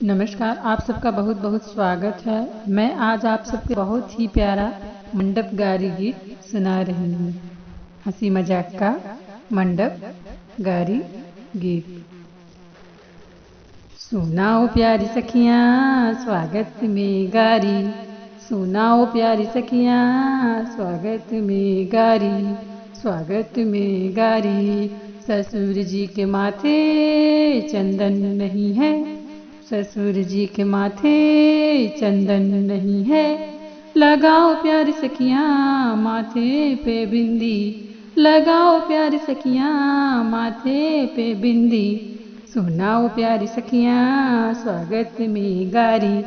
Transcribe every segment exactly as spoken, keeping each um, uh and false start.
नमस्कार, आप सबका बहुत बहुत स्वागत है। मैं आज आप सबके बहुत ही प्यारा मंडप गारी गीत सुना रही हूँ। हंसी मजाक का मंडप गारी गीत। सुनाओ प्यारी सखियाँ स्वागत में गारी, सुनाओ प्यारी सखियाँ स्वागत में गारी, स्वागत में गारी। ससुर जी के माथे चंदन नहीं है, ससुर जी के माथे चंदन नहीं है। लगाओ प्यारी सखियाँ माथे पे बिंदी, लगाओ प्यारी सखियाँ माथे पे बिंदी। सुनाओ प्यारी सखियाँ स्वागत में गारी,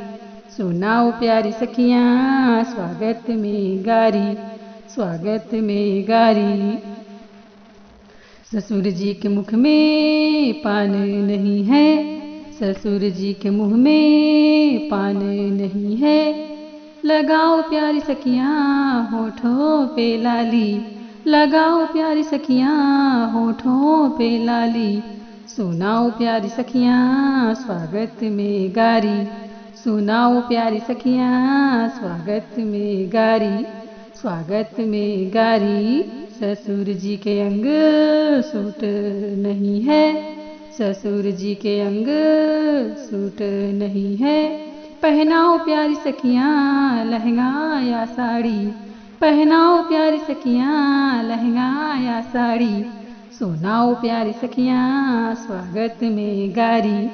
सुनाओ प्यारी सखियाँ स्वागत में गारी, स्वागत में गारी। ससुर जी के मुख में पान नहीं है, ससुर जी के मुँह में पान नहीं है। लगाओ प्यारी सखियाँ होठों पे लाली, लगाओ प्यारी सखियाँ होठों पे लाली। सुनाओ प्यारी सखियाँ स्वागत में गारी, सुनाओ प्यारी सखियाँ स्वागत में गारी, स्वागत में गारी। ससुर जी के अंग सूट नहीं है, ससुर जी के अंग सूट नहीं है। पहनाओ प्यारी सखियाँ लहंगा या साड़ी, पहनाओ प्यारी सखियाँ लहंगा या साड़ी। सुनाओ प्यारी सखियाँ स्वागत में गारी,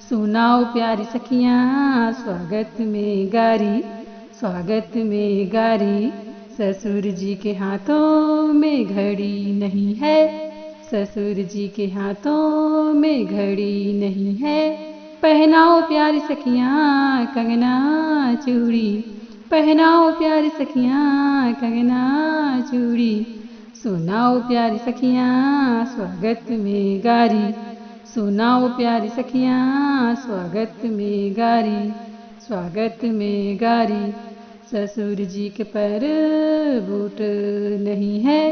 सुनाओ प्यारी सखियाँ स्वागत में गारी, स्वागत में गारी। ससुर जी के हाथों में घड़ी नहीं है, ससुर जी के हाथों में घड़ी नहीं है। पहनाओ प्यारी सखियाँ कंगना चूड़ी, पहनाओ प्यारी सखियाँ कंगना चूड़ी। सुनाओ प्यारी सखियाँ स्वागत में गारी, सुनाओ प्यारी सखियाँ स्वागत में गारी, स्वागत में गारी। ससुर जी के पैर बूट नहीं है,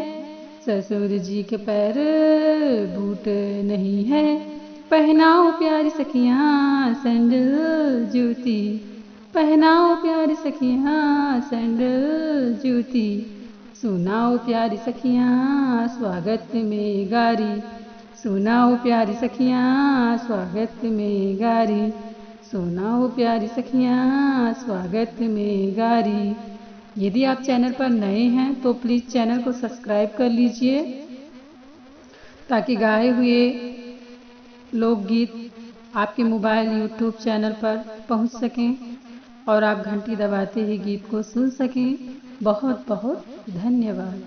ससुर जी के पैर बूट नहीं है। पहनाओ प्यारी सखियाँ सैंडल जूती, पहनाओ प्यारी सखियाँ सैंडल जूती। सुनाओ प्यारी सखियाँ स्वागत में गारी, सुनाओ प्यारी सखियाँ स्वागत में गारी, सुनाओ प्यारी सखियाँ स्वागत में गारी। यदि आप चैनल पर नए हैं तो प्लीज चैनल को सब्सक्राइब कर लीजिए, ताकि गाए हुए लोकगीत आपके मोबाइल यूट्यूब चैनल पर पहुंच सकें और आप घंटी दबाते ही गीत को सुन सकें। बहुत बहुत धन्यवाद।